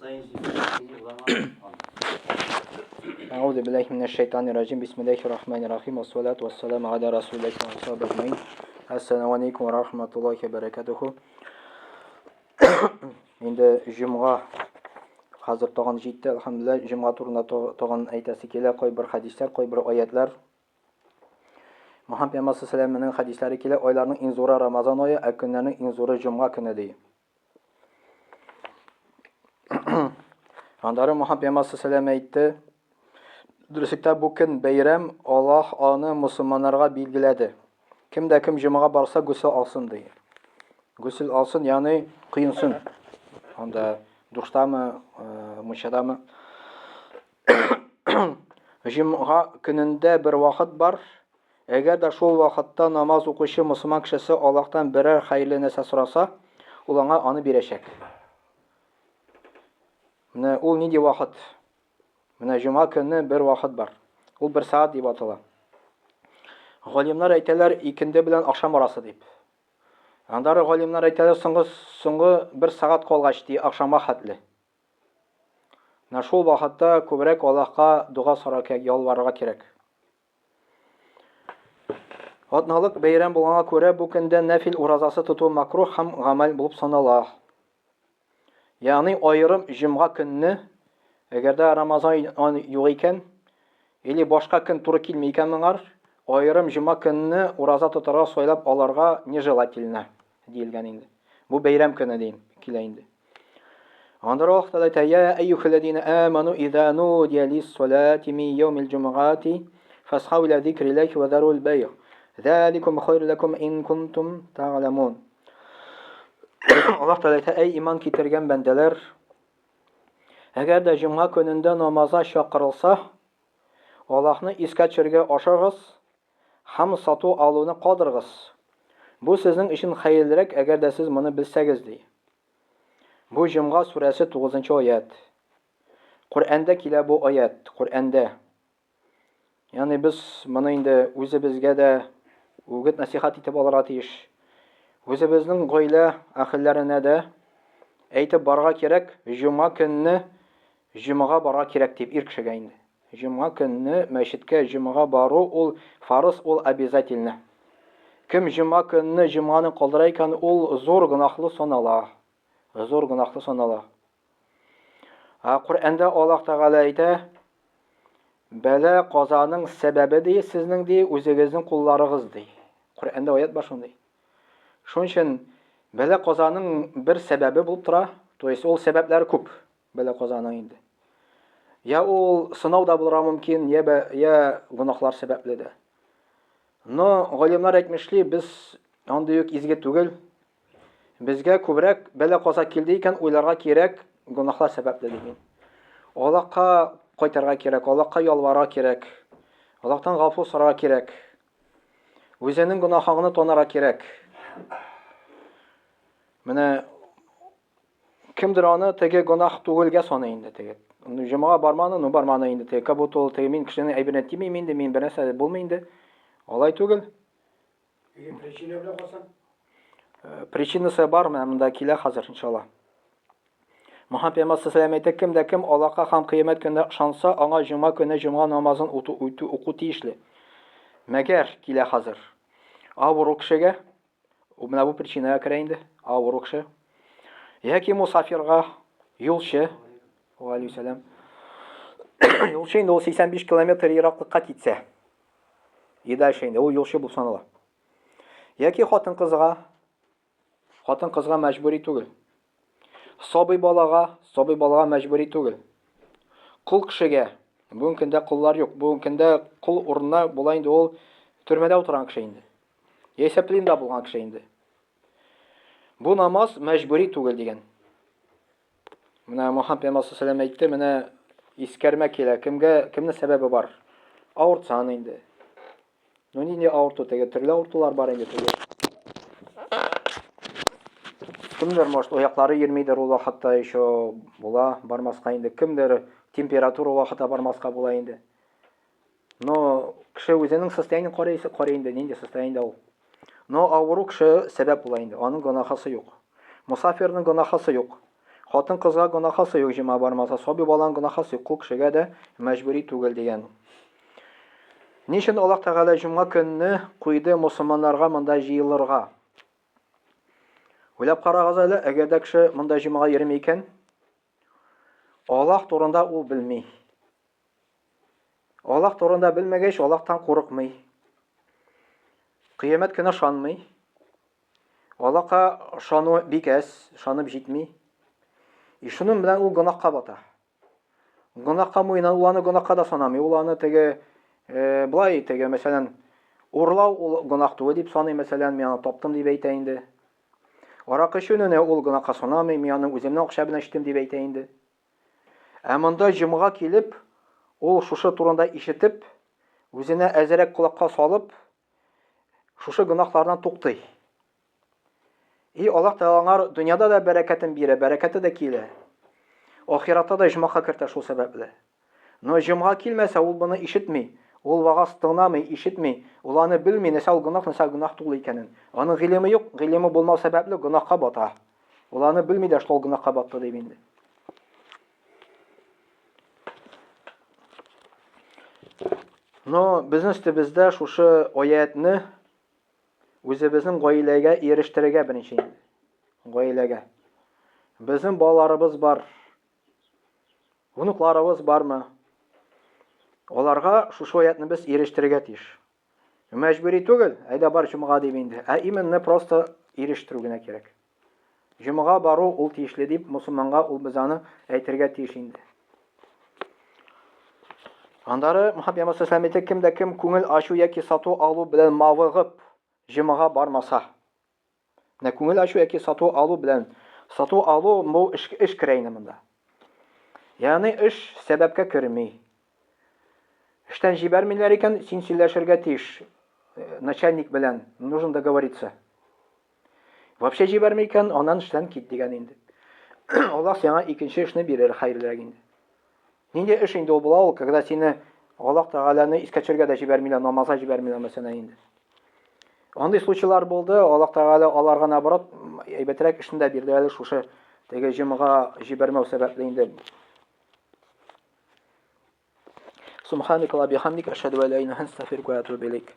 Sayın Ulama. Euzu billahi mineşşeytanirracim. Bismillahirrahmanirrahim. Ve salatu vesselamu ala Resulillah ve ashabihi ecmaîn. Esselamu aleyküm ve rahmetullahi ve berekatuhu. Инде җомга хәзер тагын җитте, әлхәмдүлилләһ, җомга турында тагын әйтәсе килә, кайбер хәдисләр, кайбер аятлар. Мөхәммәд пәйгамбәр саллаллаһу алейһи хәдисләре килә, айларның иң зуры Рамазан ае, ә көннәрнең иң зуры җомга көне ди. Аннары Мөхәммәд пәйгамбәр саллаллаһу алейһи әйтте, Дөреслектә бу көн бәйрәм, Аллаһ аны мусульманнарга билгеләде. Кем дә кем җомага барса, гөсел алсын ди. Гөсел алсын, ягъни коенсын. Анда душтамы, э, мунчадамы. Җомга көнендә бер вакыт бар. Әгәр дә шул вакытта намаз укучы мусульман кешесе Аллаһтан берәр хәерле нәрсә сораса, ул аңа аны бирәчәк. Менә ул нинди вакыт? Менә җомга көнне бер вакыт бар. Ул бер сәгать дип атала. Галимнәр әйтәләр, икенде белән ахшам арасы дип. Аннары галимнәр әйтәләр, соңгы соңгы бер сәгать калгач ди, ахшамга хәтле. Менә шул вакытта күбрәк Аллаһка дога сорарга кирәк, ялварырга кирәк. Атналык бәйрәм булганга күрә бу көндә нәфил уразасы тоту макрух һәм гамәл булып санала. Ягъни аерым җомга көнне, әгәр дә Рамазан юк икән, или башка көн туры килми икән моңар, аерым җомга көнне ураза тотарга сайлап алырга нежелательно диелгән инде. Бу бәйрәм көне дим, килә инде. Аннары Аллаһ Тәгалә әйтә, "Я әйюхәлләзина аману иза нудия лис-салати мин яумил җумгати фасхау иля зикриллахи ва зарул бай'. Заликум хайру лакум ин кунтум та'ламун." Аллаһ Тәгалә әйтә, "Әй иман китергән бәндәләр, әгәр дә җомга көнендә намазга чакырылса, Аллаһны искә төшерергә ашыгыгыз һәм сату-алуны калдырыгыз. Бу сезнең өчен хәерлерәк, әгәр дә сез моны белсәгез", ди. Бу Җомга сүрәсе 9 нчы аять. Коръәндә килә бу аять, Коръәндә. Ягъни без моны инде үзебезгә дә үгет насихат итеп алырга тиеш. Үзебезнең гаилә әһелләренә дә әйтеп барырга кирәк, җомга көнне җомга барырга кирәк дип ир кешегә инде. Җомга көнне мәчеткә җомга бару ул фарыз, ул обязательно. Кем җомга көнне җомганы калдыра икән, ул зур гөнаһлы санала. Зур гөнаһлы санала. Ә Коръәндә Аллаһ Тәгалә әйтә, бәла казаның сәбәбе ди, сезнең ди, үзегезнең кулларыгыз ди. Коръәндә аят бар шундый. Шуның өчен бәла казаның бер сәбәбе булып тора, то есть ул сәбәпләре күп. Бәла казаның инде. Я ул сынау да булырга мөмкин, я, я гөнаһлар сәбәпле дә. Но галимнар әйтмешли, без андый ук изге түгел. Безгә күбрәк бәла каза килде икән, уйларга кирәк, гөнаһлар сәбәпле дип. Аллаһка кайтарга кирәк, Аллаһка ялварга кирәк. Аллаһтан гафу сорарга кирәк. Үзенең гөнаһыңны танырга кирәк. Менә Кемдер аны теге гөнаһ түгелгә саный инде теге. Ну, җомага барманы, ну барманы инде теге. Как будто ул теге мин кешенең әйберенә тимим инде, мин бернәрсә дә булмый инде. Алай түгел. Теге причина белән калсаң? Э, причинасы бар, менә монда килә хәзер, иншалла. Мөхәммәд пәйгамбәр саллаллаху әйтә, кем дә кем Аллаһка һәм кыямәт көненә ышанса, аңа җомга көне җомга намазын үтү, үтү уку тиешле. Мәгәр килә хәзер. Авыру кешегә Менә бу причинага керә инде, авыру кеше. Яки мусафирга, юлчы, валейсәлам. Юлчы инде ул 85 километр ераклыкка китсә. И дальше инде ул юлчы булып санала. Яки хатын-кызга, хатын-кызга мәҗбүри түгел. Сабый балага, сабый балага мәҗбүри түгел. Кол кешегә, бүгенге көндә коллар юк. Бүгенге көндә кол урынына була инде ул төрмәдә утырган кеше инде. Яисә пленда булган кеше инде. Бу намаз мәҗбүри түгел дигән. Менә Мухаммад пәйгамбәр саллаллаху әйтте, менә искәрмә килә. Кемгә кемнең сәбәбе бар? Авыртсан инде. Ну нинди авырту теге төрле авыртулар бар инде теге. Кемдер, может, аяклары йөрмидер ул вакытта еще була, бармаска инде. Кемдер температура вакытта бармаска була инде. Но кеше үзенең состояниен карый, карый инде, нинди состояниедә ул. Но авыру кеше сәбәп була инде, аның гөнаһысы юк. Мусафирның гөнаһысы юк. Хатын-кызга гөнаһасы юк җомга бармаса, сабый баланың гөнаһасы юк, кол кешегә дә мәҗбүри түгел дигән. Ни өчен Аллаһ Тәгалә җомга көнне куйды мусульманнарга монда җыелырга? Уйлап карагыз әле, әгәр дә кеше монда җомга йөрми икән, Аллаһ турында ул белми. Аллаһ турында белмәгәч, Аллаһтан курыкмый. Кыямәт көне ышанмый. Аллаһка ышану бик әз, ышанып җитми. И шуның белән ул гөнаһка бата. Гөнаһка муена ул аны гөнаһка да санамый. Ул аны теге э, былай теге, мәсәлән, урлау ул гөнаһ түгел дип саный, мәсәлән, мин аны таптым дип әйтә инде. Аракы эчүне ул гөнаһка санамый, мин аны үземнең акча белән эчтем дип әйтә инде. Ә монда җомга килеп, ул шушы турында ишетеп, үзенә әзерәк колакка салып, шушы гөнаһлардан туктый. И Аллаһ Тәгалә аңар дөньяда да бәрәкәтен бирә, бәрәкәте дә килә. Ахиратта да җомака кертә шул сәбәпле. Но җомга килмәсә, ул моны ишетми. Ул вагаз тыңламый, ишетми. Ул аны белми, нәрсә ул гөнаһ, нәрсә гөнаһ түгел икәнен. Аның гыйлеме юк, гыйлеме булмау сәбәпле гөнаһка бата. Ул аны белми дә, что ул гөнаһка батты дип инде. Но безнең өстебездә шушы аятны үзебезнең гаиләгә ирештерергә беренче инде. Гаиләгә. Безнең балаларыбыз бар. Внукларыбыз бармы? Аларга шушы аятны без ирештерергә тиеш. Мәҗбүри түгел, әйдә бар җомга дип инде. Ә именно просто ирештерү генә кирәк. Җомга бару ул тиешле дип мусульманга ул без аны әйтергә тиеш инде. Андары Мухаммад пәйгамбәр саллаллаху әйтә, кем дә кем күңел ачу яки сату алу белән мавыгып җомга бармаса. Менә күңел ачу яки сату алу белән сату алу бу эш, эш керә инде монда. Ягъни эш сәбәпкә керми. Эштән җибәрмиләр икән, син сөйләшергә тиеш э, начальник белән, нужно договориться. Вообще җибәрми икән, аннан эштән кит дигән инде. Аллаһ сиңа икенче эшне бирер, хәерлерәк инде. Нинди эш инде ул була ул, когда сине Аллаһ Тәгаләне искә төшергә дә җибәрмиләр, намазга җибәрмиләр мәсәлән инде. Андый случайлар булды, Аллаһ Тәгалә аларга наоборот әйбәтрәк эшне дә бирде әле шушы теге җомга җибәрмәү сәбәпле инде. Субханакалла бихамдик, ашһаду ан ла илаһа илля анта, астагфирука ва атубу илейк.